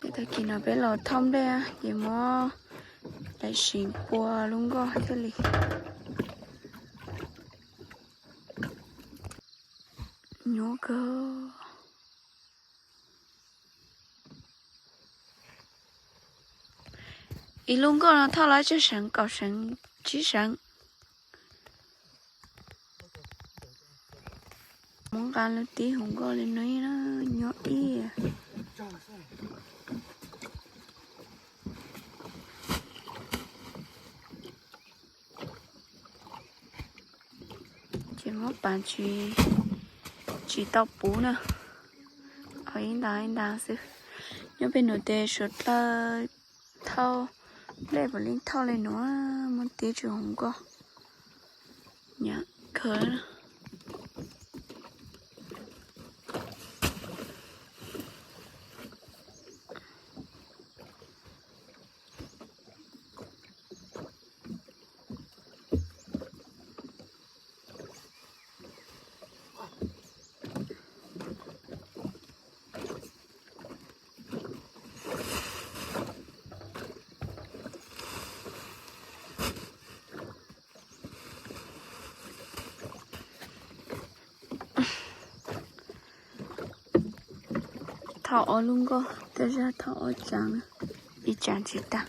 Tag kis no peb los thauj nplej ces muab daim siv pua lub nkoj thiaj li nyuaj kawg. Ib lub nkoj no thauj lawm tsawg seev, kaum seev, tsib seev. Muab nqa lub tib hu nkoj li no na, nyob ib. Ces muab pav tsis, tsis tau puv na. Ib nta ib nta xwb. Nyob pem nuav tes suav dlawg thauj nplej puav leej thauj li nuav, muab tib tsis hu nkoj. Nyam kawg. Thauj ob lub nkoj, tej zag thauj ob tsaav, ib tsaav tsis tag.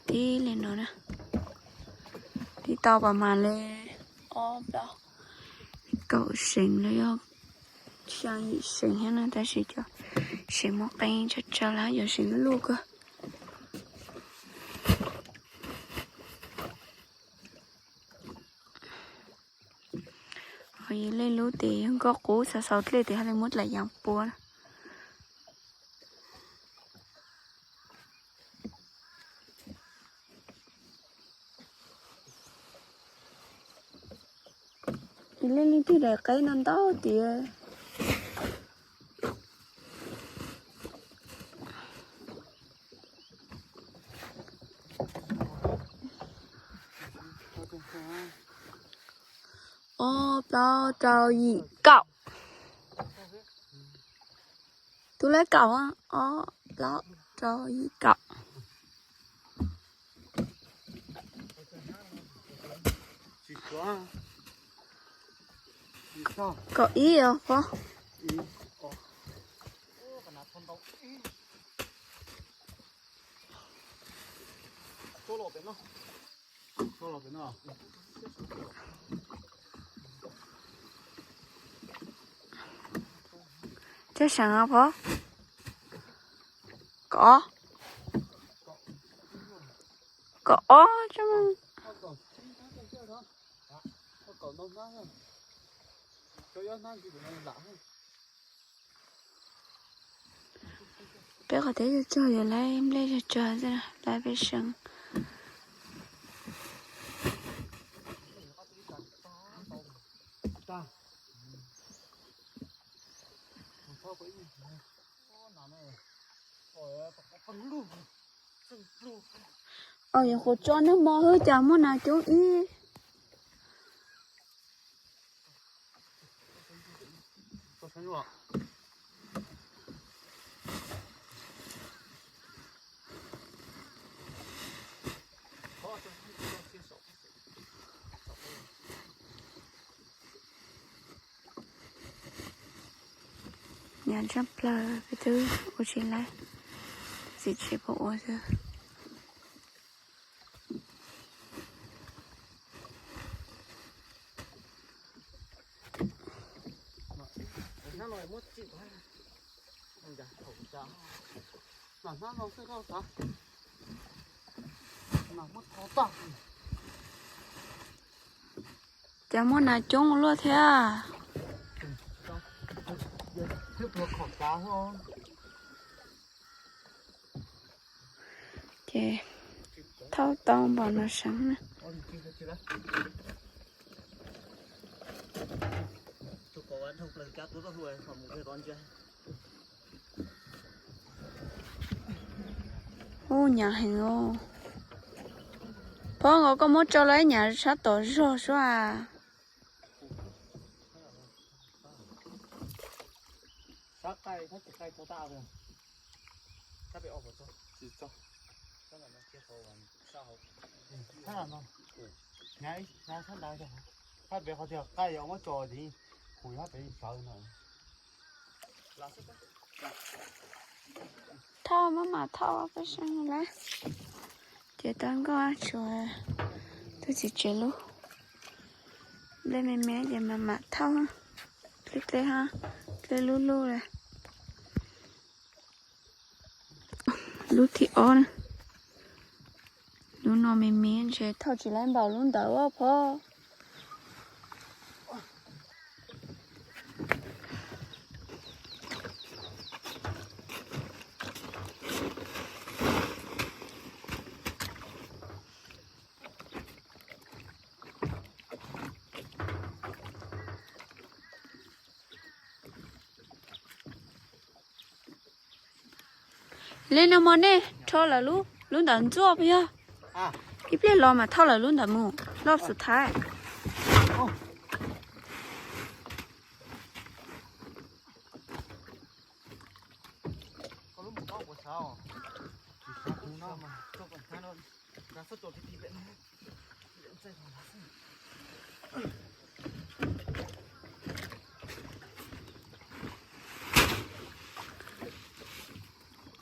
Tib li no na, tib tau pas mas li ob plaub kaum seev los yog xyaa yim seev thiab na, tab sis cov seev muaj qee tsawg tsawg lawm, yog seev luj kawg. Ho yog lej lub tes yog nkoj qub xaus xaus dlej tes hab li muab dlaim yaav pua. Yog lej lub twg daim qeb no ntau tiag. Ob plaub rau yim kaum. Tub lab kaum, ob plaub rau yim kaum. Kaum ib os pob. Tsawg seev os pob? Kaum, kaum ob. Peb qhov teb tsog tsog yog lawv nplej tsog tsog xwb, lawv peb seev. Os, yog qhuav tso nag hmo xwb cas muaj nas coob ib. Nyam tshaj plaws, peb twb ua tsis laib, txiv tsis pub ua xwb. Cas muaj nas coob ua luaj thiab. Ces thauj tau npaum no seev na. Ub, nyam heev os. Phob, nkaus koj muab tso los ib nyam sab tom zog suab a. Tab qaij, tab tsis qaij tso tab. Tab pem os, tsis tso. Tab no, hnyav, hnyav sab nrad, tab pem qhov tias qaij yuav muab tso tid, kuv yuav tab pem sawv no. Thauj maj mam thauj peb seem lawm. Ces tau nkauj tshuav tus txiv tsev lub nplej me me ces maj mam thauj, dleb dleb ha, dleb lub lub li. Lub thib ob na, lub no me me ntshe thauj tsis laib npaum lub ntawd ua phob. Li no mas nej rho lawm lub, lub ntawd ntxuaj puas yog? Ib pliag los mas thauj lawm lub ntawd mus loj xus thaiv.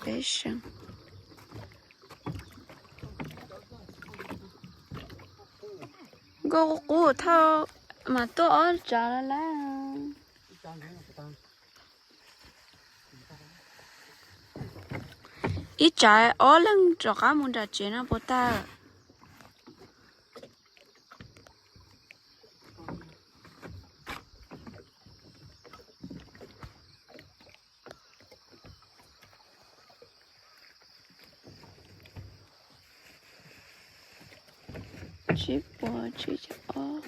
Peb seem. Nkauj qub qub thauj mas tuaj ob tsav lawm. Ib tsav ob leeg rov qab mus nram tsev no puas tag? Tsib puas tsib caug ob.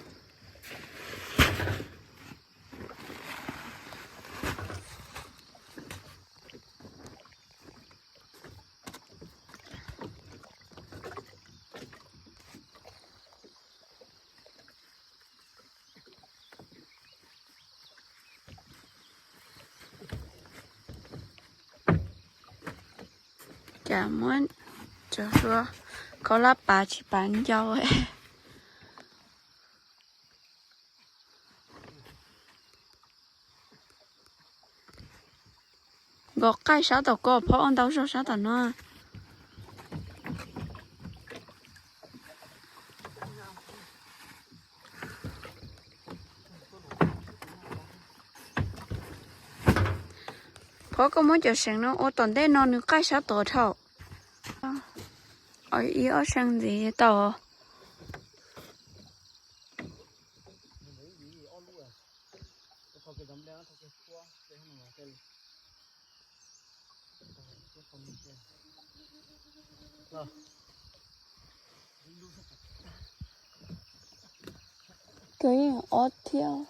Cas muab cov hlua khaub hlab pav tsis pav ncau. Nkaus qaij sab tom ko, phob ua ntau zog sab tom no. Phob, koj muab cov seev no ua tom ntej no nws qaij sab tod dhau. Ib ob seev ntxiv tau. Ob thiab.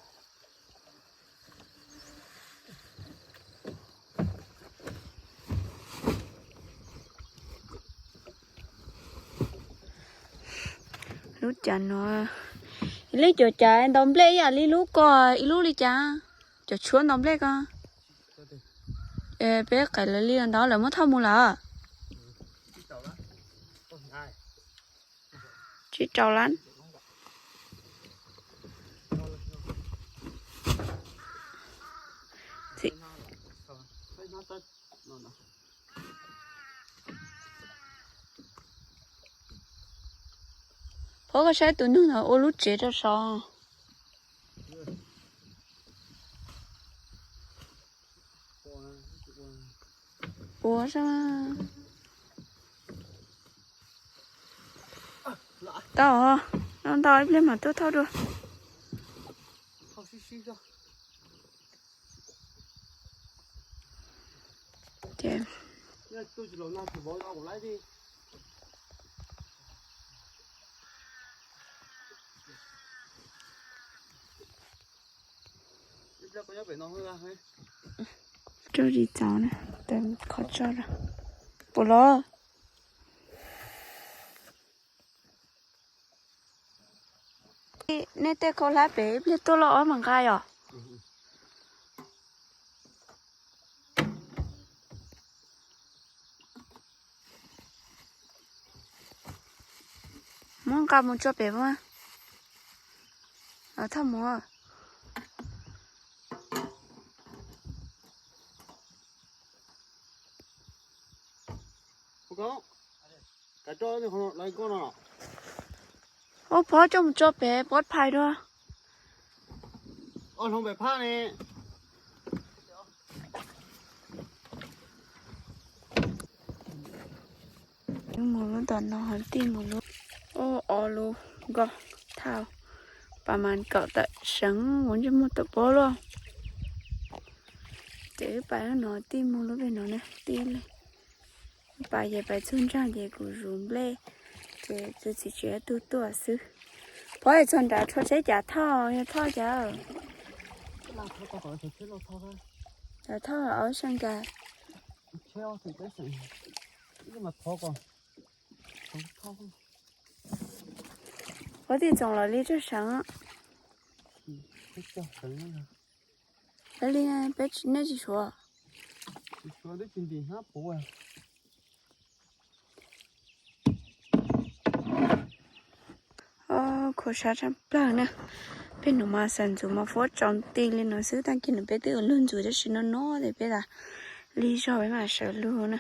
Lub cas no, ib lub cov cas ntaus nplej ib yam li lub ko, ib lub li cas, cov tshuab ntaus nplej ko. Peb qais lawv li ntawd lawv muab thauj mus lawm. Tsib rau lab. Phob, koj saib tus neeg ntawd ua lub tsev rau saud. Ua saib. Tau, noj ntau ib pliag mam tuaj thauj dua. Rau tsis txaus na, kho tso rau. Puas los? Nej tej khaub hlab pem ib pliag tuaj loj ob mas nqa yom. Muab nqa mus tso pem ua. Los thauj mus. Ua phob coj mus tso pem pob phais dua. Mus lub tom no tij mus lub. Ob lub nkoj thauj, pas mas kaum tawm seev, kuv ntsej muag tawm pob luaj. Ces wb pais lub no tij mus lub pem no na, tij li. Pais ces pais txug nraag ces kuv zuv nplej, ces tus txiv tsev tuaj tuaj xwb. Pov es txog nrad rua tsheb cas thauj, yog thauj cas? Cas thauj ob seem cas? Puab tij txoos los li tsawg seev? Li nej tsis suav? Khuv sab tshaj plawg na. Peb nuav mas xav ntxuv mas fuab tsaus nti li no xwb, tag kis no peb twb ua lug ntxuv tab sis no no ces peb tas lig zog peb mam sawv lug na.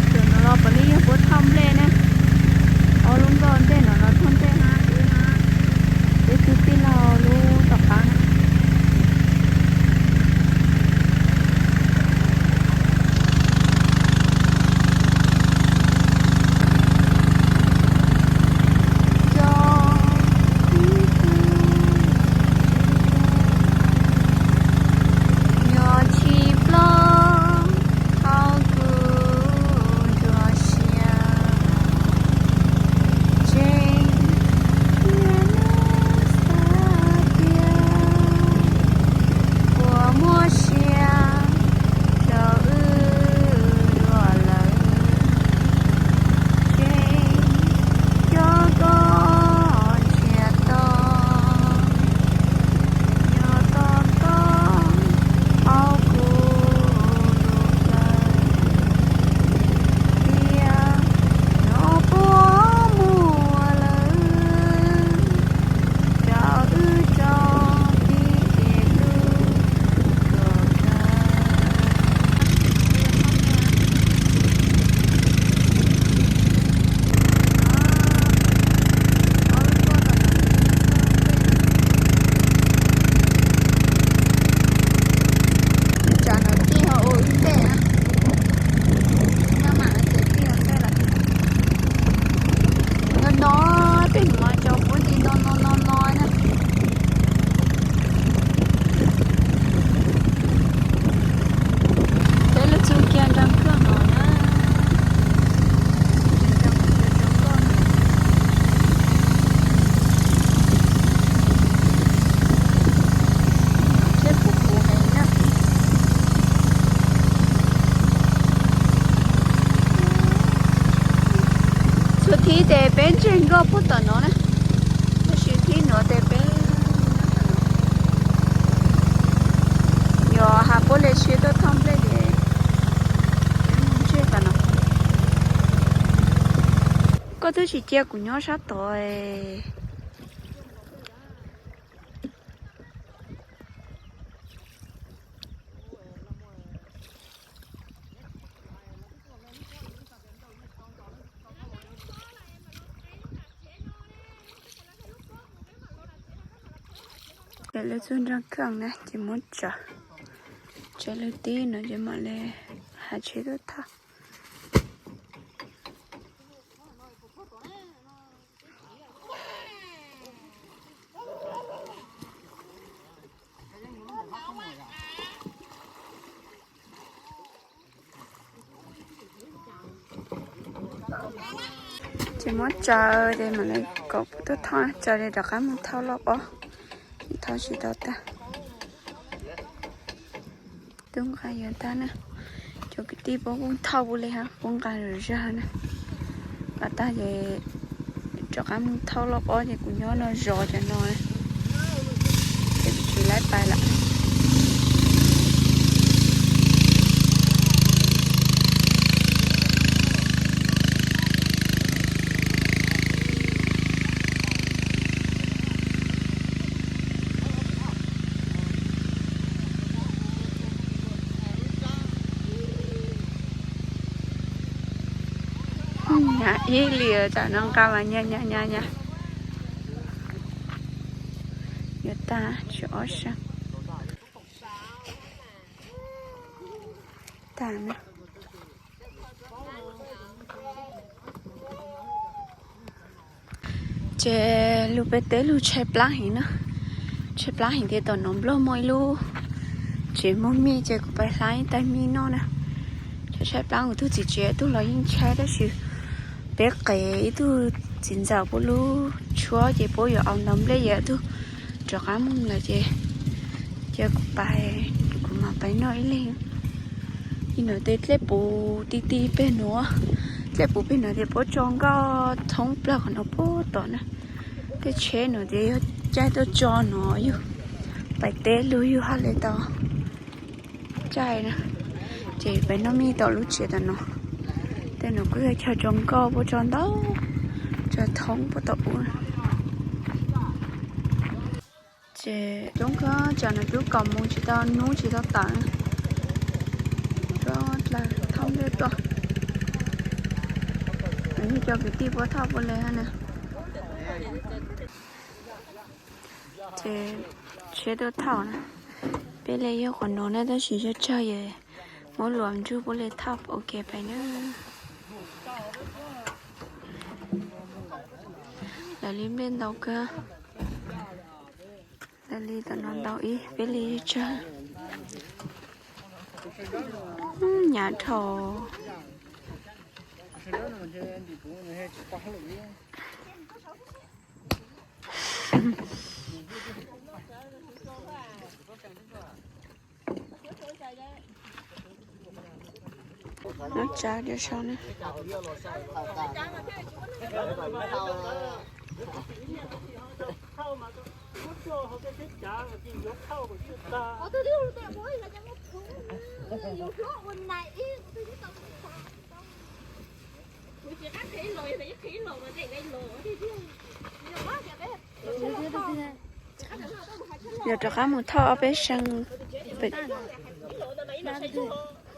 Cov no los puav leej yog puab thauj nplej na. Ob lub nkoj ntej no los thauj nplej hab, wb hab, peb tug tij laug lub tom qab na. Yog tsis ploj thaum kuv nrug siab, tseem niaj hnub xav tias puas muaj sia rau wb dua lawm. Tseem coj koj nrhiav tau, nyob tos koj hauv kuv lub plawv, tias no puas muaj lawm, rau wb rov tiv ces lub kom kawg. Tsam no tij ho ua wb ntej na, nyob mam no ces tij ho ntej lawm. No no, tej nus mas tsaus puab nti no no no no na. Peb lug txug kiag nraag kawg no na. Tsheb puv puv heev na. Txhua thib ces peb ntseg nkoj puag tom no na, tab sis thib nuav ces peb yog has puab le siab tuaj thauj nplej ces peb mus ntseg tom no. Koj twb tsis cia kuv nyob sab tod. Ces lawv txug nraag kawg na ces muab tsaws, tsaws lawv tib no ces mam le has tsheb tuaj thauj. Ces muab tsaws ces mam li kom tuaj thauj, tsaws li rov qab mus thauj loj pob, thauj tsis tau tag. Tub nqa yuav tag na. Cov kwv tij puab kuj thauj puab li hab, puab nqa zom zaws na. Nqa tag ces rov qab mus thauj loj pob ces kuv nyob no zov cov no, ces kuv tsis laib pais lawm. Nyab ib li tsam no nqa mas nyab nyab nyab nyab. Yuav tag tsis ob sab. Tag na. Ces lug peb teb lug tshaib plab heev na, tshaib plab heev tias tom no nplog muaj ib lub tsev muag mij ces kuv pais hlab ib tais mij noj na. Tshaib tshaib plab, kuv tug txiv tsev tug los yeej tshaib tab sis peb qev ib tug txiv ntxawm puab lub tshuab ces puab yuav au ntau nplej ces tug rov qab moog lawm ces, ces kuv pais, kuv mam pais noj ib leeg. Ib no tej dlej puv ti ti peg nuav, dlej puv peg nuav ces puab tso nkauj thoob plawg qhov no puag tom na. Tej tsheb nuav ces yog caij tuaj tso nuav yug, pais teb lug yug hab le tau caij na. Ces pais noj mij tom lub tsev tom no. Tej nuav kuj yog chaw tso nkauj, puab tso ntau, tso thoob puag tom ub. Ces coob kawg, tsam no twb kaum moos tsis tau, nub tsis tau tawm. Tso dlaag thauj nplej tuaj. Yog cov kwv tij puab thauj puab le hab na. Ces tsheb tuaj thauj na. Peb le yog qhov nuav na tab sis tsawg tsawg es muab luas ntsug puab le thauj ua ke pais na. Lawv li nplej ntau kawg. Lawv li tom no ntau ib, peb li tsawg. Nyav dhau. Nub tsav cov sau na. Yog rov qab mus thauj ob peb seem,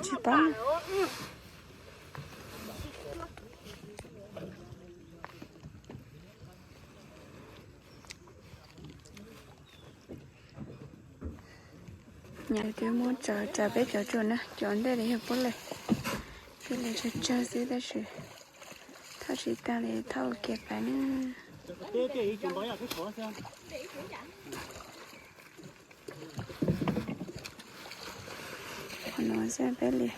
tsis paub. Nyam twb muab tsaws, tsaws peb cov tsuas na, cov ntej li yog puab le, peb le tsawg tsawg xwb tab sis thauj tsis tag li thauj ua ke pais na. Qhov no xwb peb li.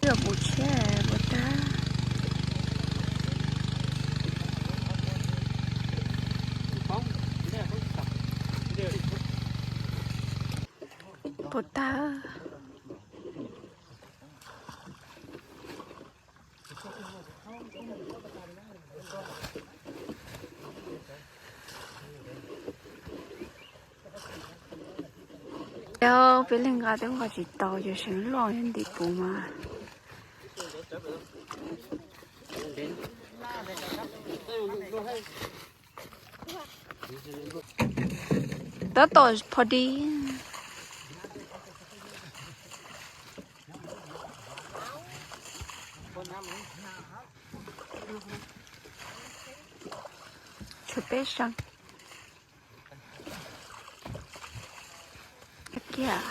Twb puv tsheb puv tag. Puv tag. Peb leeg nqa twb nqa tsis tau, cov seem loj ntim puv mas. Tab tom pho di. Tshuav peb seem. Kiag.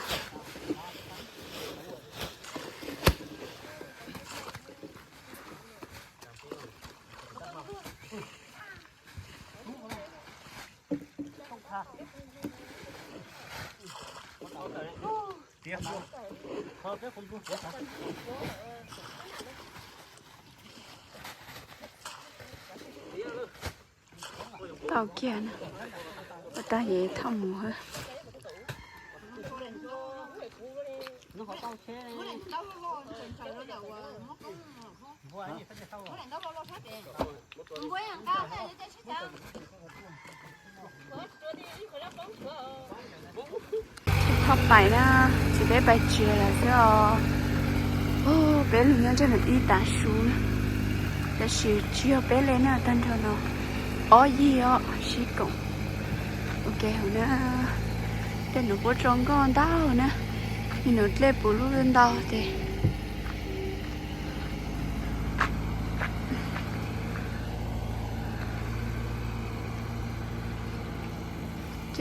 Tau kiag na, ua tag ces thauj mus hab. Thauj pais na, ces peb pais tsev lawm xwb os. Peb lug nyob ntsawg ntawm ib tav su na, tab sis tsis yog peb le na, tag nrho no ob yig os sib koom. Ok hauv na, tej nuav puab tso nkoj ntau na, me nuav dlej puv lub ntau tes